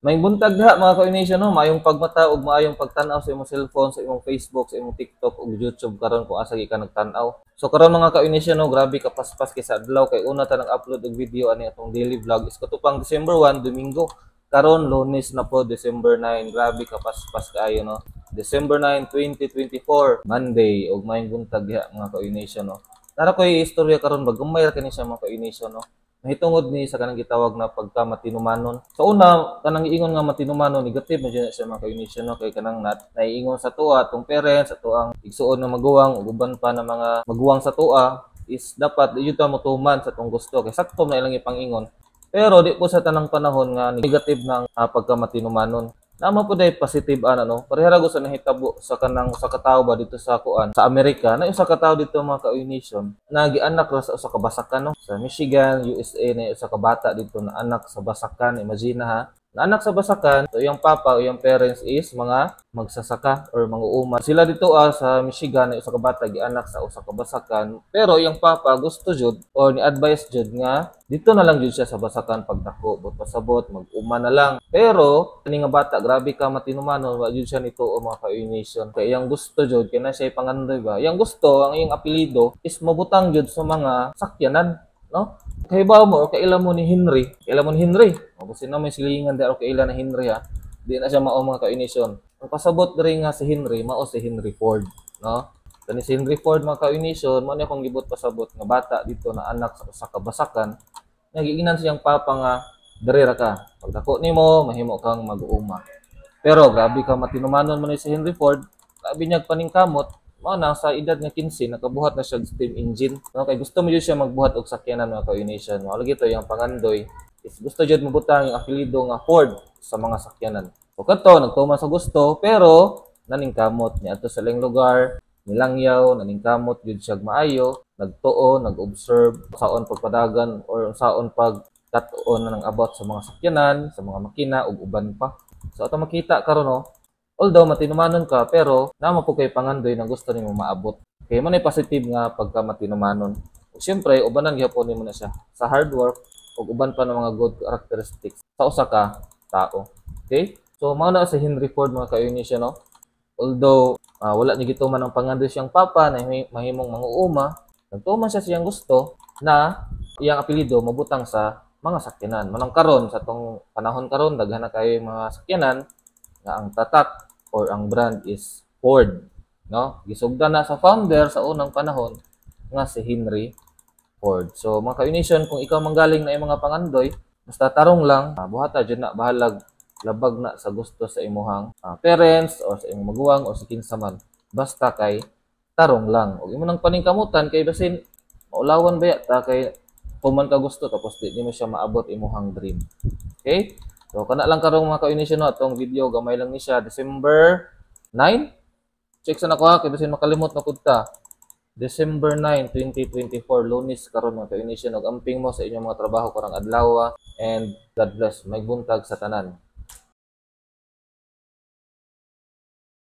May buntag diha, mga ka-Nation, no, maayong pagmata ug maayong pagtan-aw sa imong cellphone, sa imong Facebook, sa imong TikTok ug YouTube karon kung asa ka nagtan-aw. So karon, mga ka-Nation, no, grabe ka paspas kay sa adlaw kay una ta nag-upload og video ani atong daily vlog is kato pang December 1, Domingo. Karon Lunes na po, December 9. Grabe ka paspas kaayo, no. December 9, 2024, Monday, ug maayong buntag diha, mga ka-Nation, no. Nara ko'y istorya karon ba, gamay ra kini siya, mga ka-Nation, no. Mahitungod ni sa kanang gitawag na pagka matinumanon. Sa una, kanang giingon nga matinumanon, negative na jud na siya, mga ka-Nation, no, kay kanang nat naiingon sa tuwa atong parents, ato ang igsuon nga maguwang ug uban pa na mga maguwang sa tuwa is dapat di jud ta motuman sa atong gusto kay sakto na ilang ipang-ingon. Pero di po sa tanang panahon nga negative ng pagka matinumanon. Nama po day positive ana, no. Pareha ra sa nahitabo sa kanang usa ka tawo ba dito sa kuan sa Amerika. Na usa ka tawo dito, mga ka-Nation, na gianak ra sa usa ka basakan, no. Sa Michigan, USA, na usa ka bata dito na anak sa basakan, imagine ha. Na anak sa basakan, so iyang papa o iyang parents is mga magsasaka or manguuma. Sila dito sa Michigan, na usa ka bata gianak sa usa ka basakan, pero iyang papa gusto jud or ni advice jud nga dito na lang jud siya sa basakan pagdako, but pasabot mag-uma na lang. Pero kani nga bata, grabe ka matinumanon, wa jud siya nito o, mga ka-Nation. Kay iyang gusto jud kay na siya pangandoy ba. Iyang gusto ang iyang apelyido is mabutang jud sa mga sakyanan, no? Kahibaw mo o kaila mo ni Henry, kaila mo ni Henry. O kasi na may silingan di o kaila na Henry ha. Di na siya mao, mga ka-Nation. Ang pasabot diri nga si Henry, mao si Henry Ford, no? Kani si Henry Ford, mga ka-Nation, mao ni akong gibot pasabot nga bata dito na anak sa usa ka basakan, nga giingnan siyang papa nga diri ra ka. Pagdako nimo, mahimo kang mag-uuma. Pero grabe ka matinumanon man ni si Henry Ford, grabe niya paningkamot, mao na sa edad nga 15 nakabuhat na siya og steam engine. No, kay gusto mo jud siya magbuhat og sakyanan, mga ka-Nation. Mao lagi to iyang pangandoy is gusto jud mabutang yung apelyido nga Ford sa mga sakyanan. So kadto nagtuman sa gusto pero naningkamot niya ato sa laing lugar, nilangyaw, naningkamot jud siya maayo, nagtuo, nag-observe saon pagpadagan or saon pag kat-on na ng about sa mga sakyanan, sa mga makina ug uban pa. So ato makita karon, no, although matinumanon ka pero naa po kay pangandoy na gusto nimo maabot. Kay mo na positive nga pagka matinumanon. Ug siyempre ubanan gihapon nimo na siya sa hard work ug uban pa ng mga good characteristics sa usa ka tao. Okay? So mao na si Henry Ford, mga ka-Nation, no. Although wala ni gituman ang pangandoy siyang papa na mahimong manguuma, nagtuman siya siyang gusto na iyang apelyido mabutang sa mga sakyanan. Manang karon sa tong panahon karon daghan na kayo mga sakyanan nga ang tatak or ang brand is Ford, no? Gisugdan na sa founder sa unang panahon nga si Henry Ford. So mga ka-Nation, kung ikaw manggaling na imong mga pangandoy, basta tarong lang, buhata jud na, bahalag labag na sa gusto sa imuhang parents or sa imong maguwang o sa kinsa man. Basta kay tarong lang. Ug imo nang paningkamutan kay basin maulawan ba ta kay human ka gusto tapos di nimo siya maabot imuhang dream. Okay? So kana lang karong, mga ka-Nation, no, atong video gamay lang ni siya, December 9. Check sa nako ha kay basin makalimot na pud ta. December 9, 2024, Lunes karon, mga ka-Nation, ug amping mo sa inyong mga trabaho karong adlaw and God bless. May buntag sa tanan.